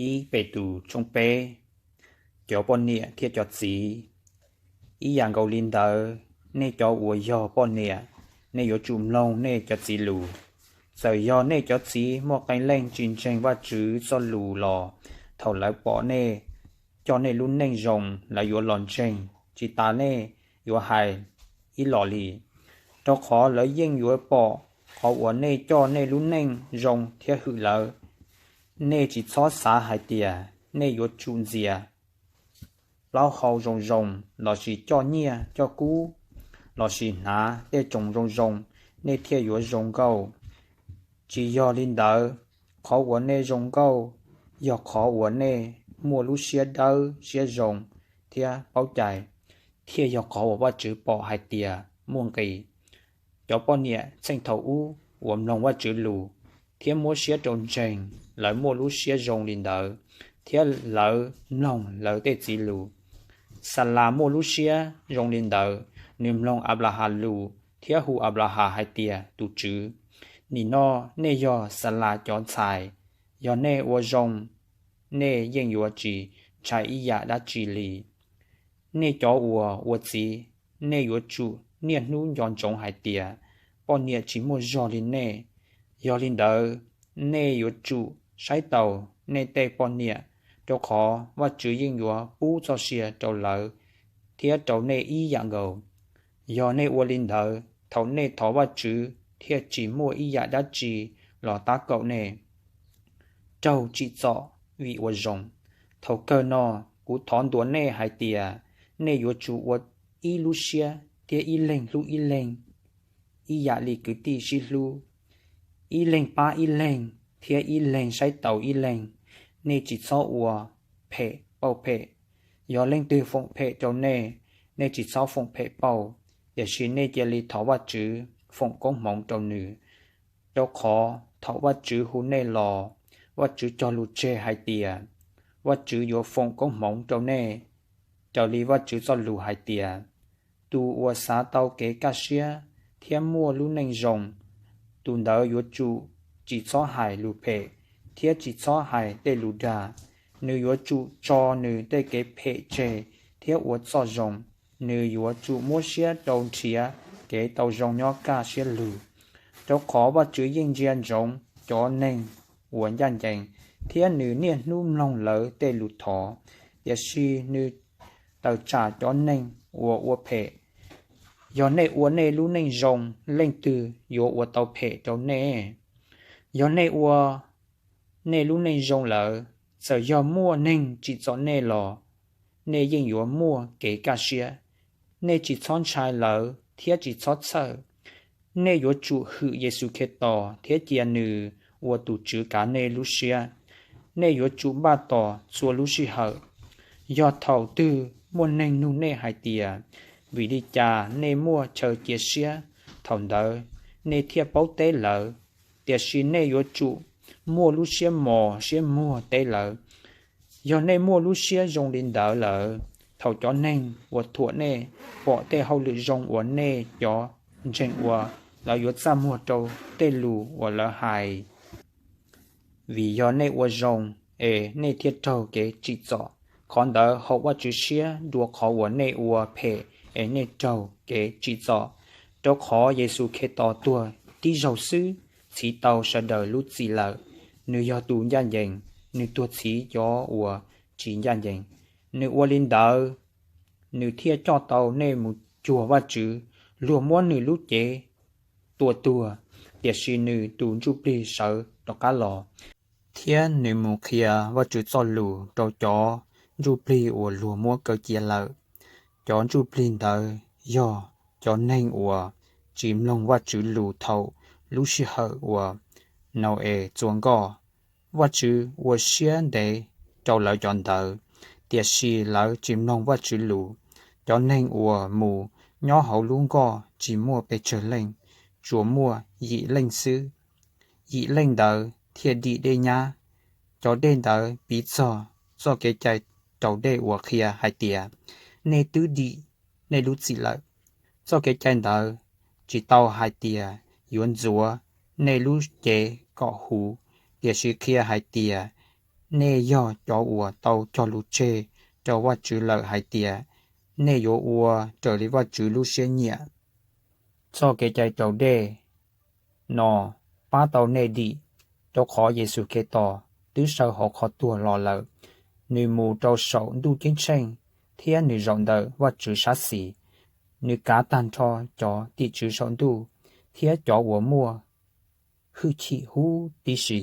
Ib Petus tshooj peb. Cov poj niam thiab cov txiv. Ib yam nkaus li ntawd, nej cov uas yog poj niam, nej yuav tsum mloog nej cov txiv lus. Txawm yog nej cov txiv muaj qee leej tsis ntseeg Vajtswv txoj lus los, thaum lawv pom nej coj nej lub neej zoo, lawv yuav los ntseeg, tsis tas nej yuav hais ib los li, rau qhov lawv yeej yuav pom qhov uas nej coj nej lub neej zoo thiab hwm lawv. Nej tsis txhob xav hais tias nej yuav tsum ntxias plaub hau zoo zoo, lossis coj nyiaj coj kub, lossis hnav tej tsoos zoo zoo, nej thiaj yuav zoo nkauj. Tsis yog li ntawd, qhov uas nej zoo nkauj yog qhov uas nej muaj lub siab dawb siab zoo thiab paub cai, thiaj yog qhov uas Vajtswv pom hais tias muaj nqis. Cov poj niam txheej thaum ub uas mloog Vajtswv lus thiab muab siab rau ntseeg, lawv muaj lub siab zoo li ntawd, thiab lawv mloog lawv tej txiv lus. Xalas muaj lub siab zoo li ntawd, nws mloog Anplahas lus thiab hu Anplahas hais tias tus tswv. Nim no nej yog Xalas cov ntxhais, yog nej ua zoo, nej yeej yuav tsis ntshai ib yam dab tsi li. Nej cov uas ua txiv, nej yuav tsum niaj hnub nco ntsoov hais tias poj niam tsis muaj zog li nej. Yog li ntawd, nej yuav tsum saib taus nej tej poj niam, rau qhov Vajtswv yeej yuav pub txoj sia rau lawv thiab rau nej ib yam nkaus. Yog nej ua li ntawd, thaum nej thov Vajtswv thiaj tsis muaj ib yam dab tsi los tab kaum nej. Raug tsim txom vim ua zoo. Thaum kawg no, kuv thov ntuas nej hais tias nej yuav tsum ua ib lub siab thiab ib leeg hlub ib leeg, ib yam li kwv tij sib hlub, ib leeg pab ib leeg thiab ib leeg saib taus ib leeg. Nej tsis txhob ua phem pauj phem. Yog leej twg foom phem rau nej, nej tsis txhob foom phem pauj, tiam sis nej cia li thov Vajtswv foom koob hmoov rau nws. Rau qhov thaum Vajtswv hu nej los, Vajtswv cog lus tseg hais tias Vajtswv yuav foom koob hmoov rau nej, raws li Vajtswv txoj lus hais tias, tus uas xav tau kev kaj siab thiab muaj lub neej zoo, tus ntawd yuav tsum tsis txhob hais lus phem thiab tsis txhob hais tej lus dag. Nws yuav tsum tso nws tej kev phem tseg thiab ua txoj zoo. Nws yuav tsum muab siab rau nrhiav kev tau zoo nyob kaj siab lug, rau qhov Vajtswv yeej ntsia ntsoov cov neeg uas ncaj ncees, thiab nws niaj hnub mloog lawv tej lus thov. Tiam sis nws tawm tsam cov neeg uas ua phem. Yog nej ua nej lub neej zoo, leej twg yuav ua tau phem rau nej? Yog nej ua nej lub neej zoo lawm, txawm yog muaj neeg tsim txom nej los, nej yeej yuav muaj kev kaj siab. Nej tsis txhob ntshai lawv thiab tsis txhob txhawj. Nej yuav tsum hwm Yexus Khetos thiab cia nws ua tus Tswv kav nej lub siab. Nej yuav tsum npaj tos txhua lub sij hawm. Yog thaum twg muaj neeg nug nej hais tias, vim li cas nej muaj chaw cia siab, thaum ntawd nej thiaj paub teb lawv. Tiam sis nej yuav tsum muaj lub siab mos siab muag teb lawv. Yog nej muaj lub siab zoo li ntawd lawm, thaum cov neeg uas thuam nej pom tej hauj lwm zoo uas nej cov ntseeg ua, lawv yuav txaj muag rau tej lus uas lawv hais. Vim yog nej ua zoo es nej thiaj raug kev tsim txom, qhov ntawd haum Vajtswv siab dua qhov uas nej ua phem es nej raug kev tsim txom. Rau qhov Yexus Khetos tuag tib zaug xwb txhiv tau sawv daws lub txim lawm. Nws yog tus ncaj ncees, nws tuag txhiv cov uas tsis ncaj ncees. Nws ua li ntawd, nws thiaj coj tau nej mus cuag Vajtswv. Luag muab nws lub cev tua tuag, tiam sis nws tus ntsuj plig sawv rov qab los, thiab nws mus qhia Vajtswv txoj lus rau cov ntsuj plig uas luag muab kaw cia lawm. Cov ntsuj plig ntawd yog cov neeg uas tsis mloog Vajtswv lus thaum lub sij hawm uas Nau-es txua nkoj. Vajtswv ua siab ntev rau lawv cov ntawd, tiam sis lawv tsis mloog Vajtswv lus. Cov neeg uas mus nyob hauv lub nkoj tsis muaj pes tsawg leej, tsuas muaj yim leej xwb. Yim leej ntawd thiaj dim dej nyab. Cov dej ntawd piv txog txoj kev cai raus dej uas qhia hais tias, nej twb dim nej lub txim lawm. Txoj kev cai ntawd tsis tau hais tias yuav ntxuav nej lub cev kom huv, tiam sis qhia hais tias Nej yog cov uas tau cog lus tseg rau Vajtswv lawm hais tias nej yuav ua raws li Vajtswv lub siab nyiam. Txoj kev cai raus dej no pab tau nej dim, rau qhov Yexus Khetos twb sawv hauv qhov tuag los lawm. Nws mus rau saum ntuj ceeb tsheej thiab nws zaum ntawm Vajtswv sab xis. Nws kav tag nrho cov tim tswv saum ntuj thiab cov uas muaj hwj chim huv tib si.